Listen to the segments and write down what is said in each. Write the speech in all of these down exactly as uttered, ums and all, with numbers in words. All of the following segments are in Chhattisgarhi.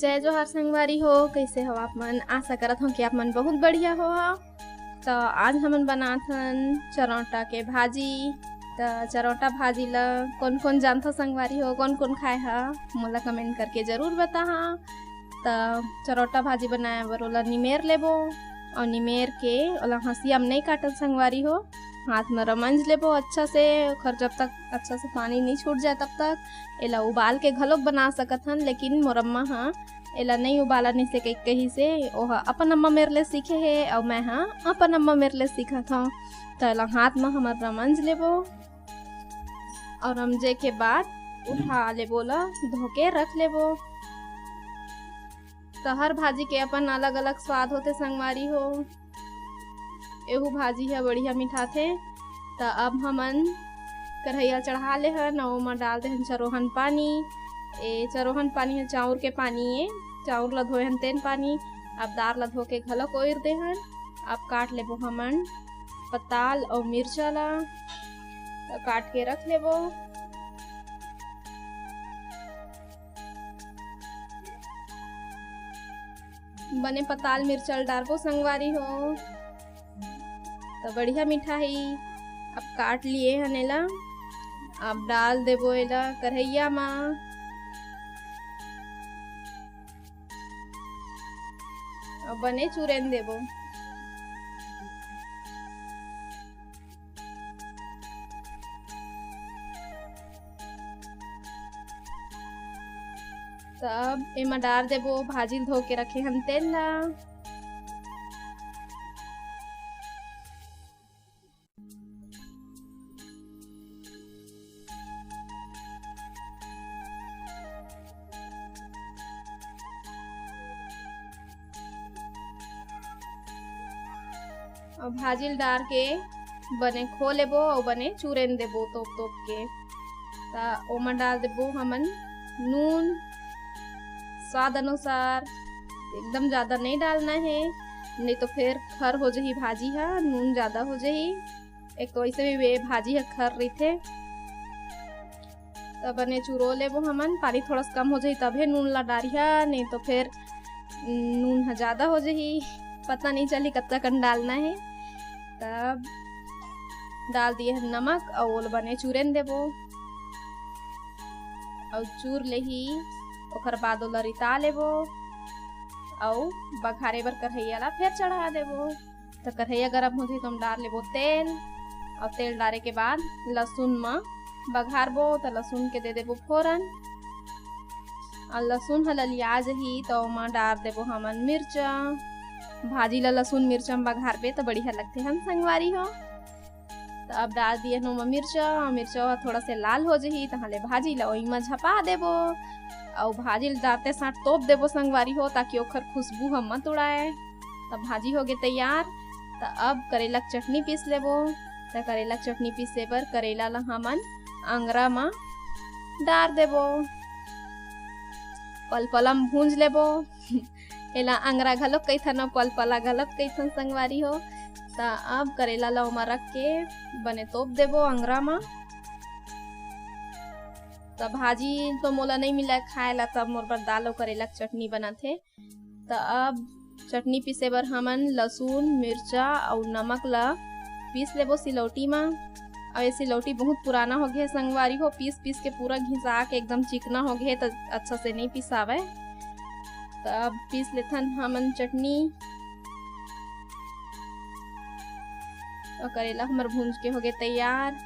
जय जोहार संगवारी हो, कइसे हो आप मन? आशा करत हों कि आप मन बहुत बढ़िया हो। त आज हमन बनात हन चरौंटा के भाजी। त चरौंटा भाजी ला कोन कोन जानथो संगवारी हो, कोन कोन खाए हा, मोला comment करके जरूर बताहा। त चरौंटा भाजी बनाए बर ओला निमेर लेबो, अउ निमेर के ओला हंसिया म नइ काटन संगवारी हो, हाथ म रमंज लेबो अच्छा से। ओखर जब तक अच्छा से पानी नइ छूट जाए तब तक एला उबाल के घलोक बना सकत हन, लेकिन मोर अम्मा ह एला नइ उबाला नइ से कहि, कहिसे ओह अपन अम्मा मेर ले सीखे हे अउ मैं ह अपन अम्मा मेर ले सीखत हव। त एला हाथ म हमर रमंज लेबो अउ रमजे के बाद उठा लेबो, ला धो के रख लेबो। त हर भाजी के अपन अलग-अलग स्वाद होथे संगवारी हो। एहू भाजी ह बढ़िया मिठाथे। त अब हमन कढ़ैया चढ़ा ले हन अउ ओमा डाल दे हन चरोहन पानी। ए चरोहन पानी ह चाउर के पानी ए, चाउर ला धोए हन तेन पानी। अब दार ला धो के घलोक ओइर दे हन। अब काट लेबो हमन पताल अउ मिर्चा ला, त काट के रख लेबो। बने पताल मिर्चा ल डारबो संगवारी हो, त बढ़िया मिठाही। अब काट लिए हन एला, अब डाल देबो एला कढ़ैया म। अब बने चुरेन देबो। त अब एमा डार देबो भाजी ल धो के रखे हन तेन ला। अउ भाजी ल डार के बने खो लेबो अउ बने चुरेन देबो तोप तोप के। त ओमा डाल देबो हमन नून स्वाद अनुसार, एकदम ज्यादा नइ डालना हे, नइ तो फेर खर हो जही भाजी ह, नून ज्यादा हो जही। एक तो वैसे भी ये भाजी ह खर रहिथे। त बने चुरो लेबो हमन, पानी थोड़ा सा कम हो जाही तभे नून ला डारिहा, नहीं तो फिर नून ह ज्यादा हो जाही, पता नहीं चलही कतका कन डालना हे। तब डाल दिए हन नमक अउ ओला बने चूरन देबो अउ चूर लेही, ओकर बाद ओला रिता लेबो अउ बघारे बर कढ़ैया ला फेर चढ़ा देबो। त कढ़ैया गरम हो जाही, त ओमा डार लेबो तेल, अउ तेल डारे के बाद लसुन म बघारबो, त लसुन के दे देबो फोरन। अउ लसुन ह ललिया जही, त ओमा डार देबो हमन मिर्चा। भाजी ल लसुन मिर्चा म बघारबे, त बढ़िया लगथे हन संगवारी हो। त अब डार दिए हन ओमा मिर्चा, अउ मिर्चा ह थोड़ा से लाल हो जही, तहाँ ले भाजी ल ओही म झपा देबो। अउ भाजी ल डारते साथ तोप देबो संगवारी हो, ताकि ओखर खुशबू ह मत उड़ाए। त भाजी होगे तैयार। त अब करेला के चटनी पीस लेबो। त करेला के चटनी पीसे बर करेला ल हमन अंगरा म डार देबो, पलपला म भूंज लेबो। एला अंगरा घलोक कहिथन अउ पलपला घलोक कहिथन संगवारी हो। त अब करेला ल ओमा रख के बने तोप देबो अंगरा म। त भाजी तो मोला नइ मिलय खाए ला, तब मोर बर दाल अउ करेला के चटनी बनत हे। त अब चटनी पीसे बर हमन लसुन, मिर्चा अउ नमक ला पीस लेबो सिलौटी म। अउ ये सिलौटी बहुत पुराना हो गे हे संगवारी हो, पीस पीस के पूरा घिसा के एकदम चिकना हो गे हे, त अच्छा से नइ पिसावय। त अब पीस लेथन हमन चटनी। अउ करेला हमर भूंज के होगे तैयार।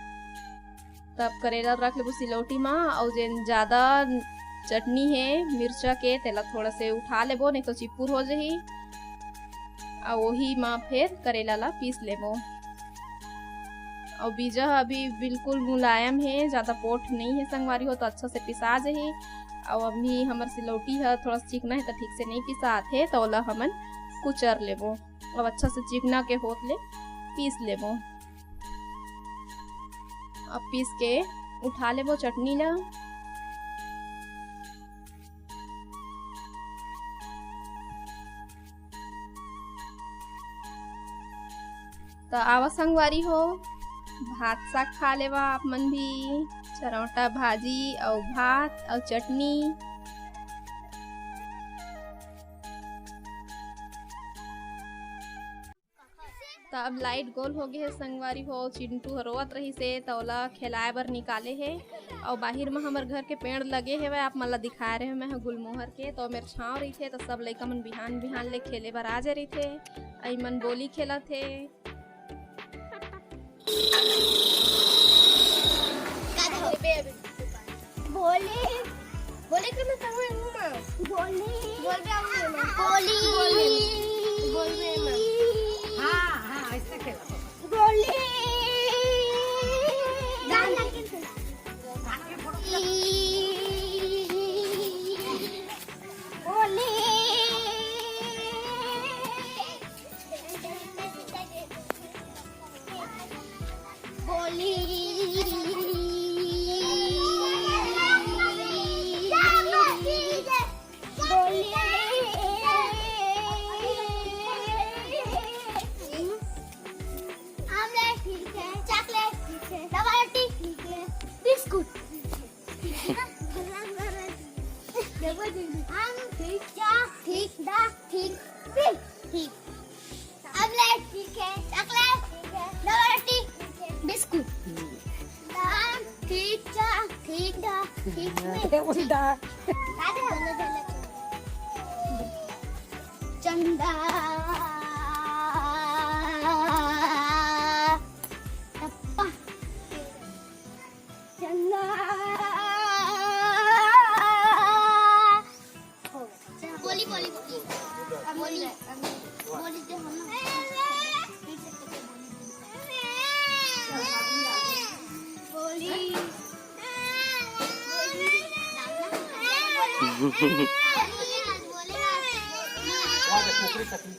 तब करेला रख लेबो सिलौटी म, अउ जेन ज्यादा चटनी हे मिर्चा के, तेला थोड़ा से उठा लेबो, नहीं तो चिपुर हो जही। अउ ओही म फेर करेला ला पीस लेबो। अउ बीजा ह अभी बिल्कुल मुलायम हे, ज्यादा पोठ नइ हे संगवारी हो, तो अच्छा से पिसा जही। अउ अभी हमर सिलौटी ह थोड़ा सा चिकना हे, तो ठीक से नइ पिसात हे, तो ओला हमन कुचर लेबो। अब अच्छा से चिकना के होत ले पीस लेबो। अब पीस के उठा लेबो चटनी ला। त आवा संगवारी हो, भात साग खा लेवा आप मन भी, चरौटा भाजी अउ भात अउ चटनी। अब लाइट गोल हो गे हे संगवारी हो, चिंटू ह रोवत रहिस हे, त ओला खेलाए बर निकाले हे। अउ बाहिर म हमर घर के पेड़ लगे हेवय, आप मन ला दिखाए रहे मैं ह गुलमोहर के, त मेर छांव रहिथे, त सब लइका मन बिहान बिहान ले खेले बर आ जाए रहिथे। अउ इमन बोली खेलत हे। बोले, बोले के मैं कहूँ हूँ माँ। बोले, बोल रहा हूँ मैं। बोली, बोले, बोल रहे माँ। हाँ, हाँ, ऐसे खेला। बोली। गाना के बोली। बोली। आमलेट ठीक है, चॉकलेट ठीक है, डबल टी ठीक है, बिस्कुट ठीक है। आम ठीक, चा ठीक, दा ठीक, पी ठीक। आमलेट ठीक है, चॉकलेट ठीक है, डबल टी ठीक है, बिस्कुट। आम ठीक, चा ठीक, दा ठीक, पी ठीक। उल्टा। चंदा। टप्पा। चंदा। बोली, बोली, बोली। बोली, बोली जो हम लोग बोली। वो देख, कुकरी सकी।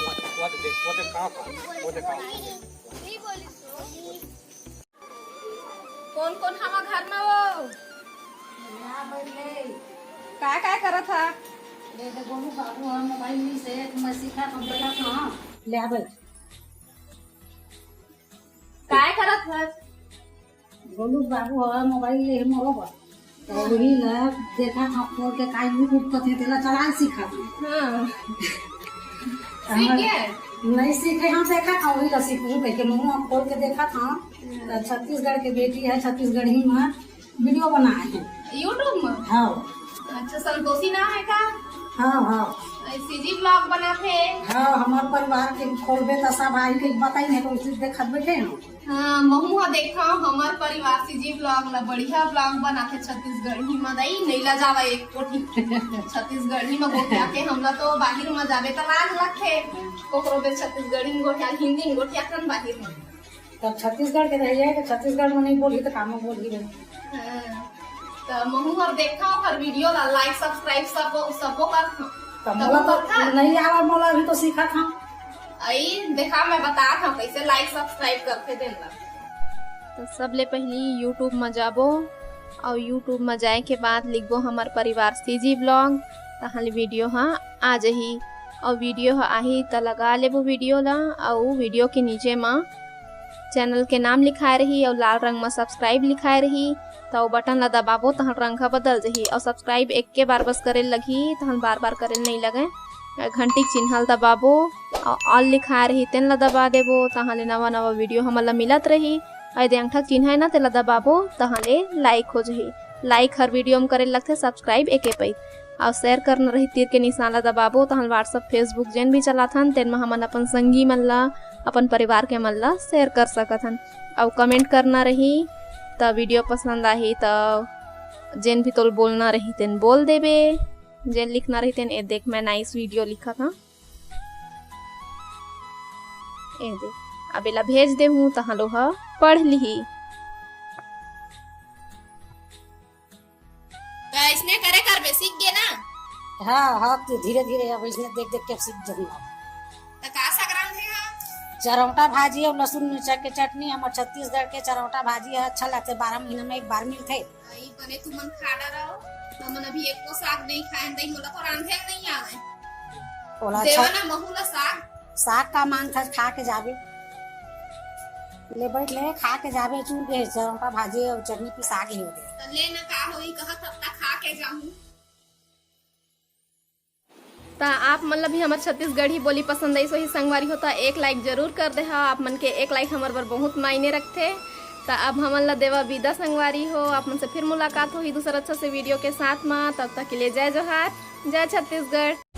वो देख, वो देख, वो देख, कहाँ का? वो देख, कहाँ का? कोन कोन हवा घर में वो? का का करत हा? ले दे गोलू बाबू, हम मोबाइल में से मैं सीखा, हम बैठा था। ले आ भाई। काय करत हस? गोलू बाबू ह मोबाइल ले मोरो बर। तो वही ला देखा था खोल के का YouTube कथे तेला चला सीखा। हाँ। सीख गए? नहीं सीखे, हम देखा था वही ला सीखू कह के मुंह खोल के देखा था। तो छत्तीसगढ़ के बेटी है, छत्तीसगढ़ी में वीडियो बनाए है। YouTube में? हाँ। अच्छा, संतोषी नाम है का? हाँ, हाँ। सीजी ब्लॉग बनाथे। हाँ, हमार परिवार के खोलबे त सब आई के बताई नहीं तो उसी देखत बैठे हैं। हाँ, महू ह देखा हमार परिवार सीजी ब्लॉग ला, बढ़िया ब्लॉग बनाथे छत्तीसगढ़ी म। दई नहीं ला जावा एक कोठी छत्तीसगढ़ी म गोठिया के, हमला तो बाहिर म जाबे त लाज लगथे। कोकरो बे छत्तीसगढ़ी म गोठिया, हिंदी म गोठिया कन बाहिर म। तब छत्तीसगढ़ के रहिए तो छत्तीसगढ़ में नहीं बोली तो काम में बोली रही। हाँ, तो महू हर देखा हर वीडियो ला, लाइक सब्सक्राइब सब सबो करत हूँ। तब तब मोला तो करता? नहीं आवा, मोला अभी तो सीखा था। आई देखा, मैं बता था कैसे लाइक सब्सक्राइब करते दिन ला। तो सबले पहली YouTube में जाबो और YouTube में जाए के बाद लिखबो हमार परिवार सीजी ब्लॉग, तहाँ ले वीडियो हाँ आ जाही। और वीडियो ह आही त लगा लेबो वीडियो ला, और वीडियो के नीचे म चैनल के नाम लिखाए रही और लाल रंग म सब्सक्राइब लिखाए रही, त ओ बटन ला दबाबो, तहन रंग ह बदल जही। और सब्सक्राइब एक के बार बस करे लगही, तहन बार बार करे नहीं लगे। घंटी के चिन्ह ला दबाबो और ऑल लिखाए रही, तेन ला दबा देबो, तहाँ ले नवा नवा वीडियो हमन ला मिलत रही। और यदि अंगठा के चिन्ह है ना, तेला दबाबो, तहाँ ले लाइक हो जही। लाइक हर वीडियो म करे लगथे, सब्सक्राइब एके पइत। और शेयर करना रही, तीर के निशान ला दबाबो, तहाँ WhatsApp, Facebook जेन भी चलाथन, तेन म हमन अपन संगी मन ला, अपन परिवार के मन ला शेयर कर सकत हन। अउ कमेंट करना रही, त वीडियो पसंद आही त जेन भी तोल बोलना रही तेन बोल देबे, जेन लिखना रही तेन। ए देख, मैं नाइस वीडियो लिखत हूँ, ए दे, अब एला भेज देहूँ, तहाँ लोहा पढ़ लिही। त इसने करे करबे, सीख गे ना? हाँ, हाँ, तू धीरे धीरे अब इसने देख देख के सीख जाऊंगा। त का साग रांधे हा? चरौटा भाजी और लहसुन मिर्चा के चटनी। हमर छत्तीसगढ़ के चरौटा भाजी है, अच्छा लगथे, बारह महीना में एक बार मिलथे। आई बने तुमन खा डरव, हमन अभी एको साग नहीं खाए हन, दई मोला तो रांधे नहीं आवे। ओला देवा अच्छा ना महू ला साग। साग का मांग था, खा के जाबे। ले बैठ ले, खा के जाबे, चूर के चरौटा भाजी और चटनी पिसा के हो दे। त ले ना का होई, कहा तब तक खा के जाऊं। त आप मन ला भी हमर छत्तीसगढ़ी बोली पसंद आइस होही संगवारी हो, त एक like जरूर कर देहा। आप मन के एक like हमर बर बहुत मायने रखथे। त अब हमन ला देवा विदा संगवारी हो, आप मन से फिर मुलाकात होही दूसर अच्छा से video के साथ मा। तब तक के लिए जय जोहार, जय छत्तीसगढ़।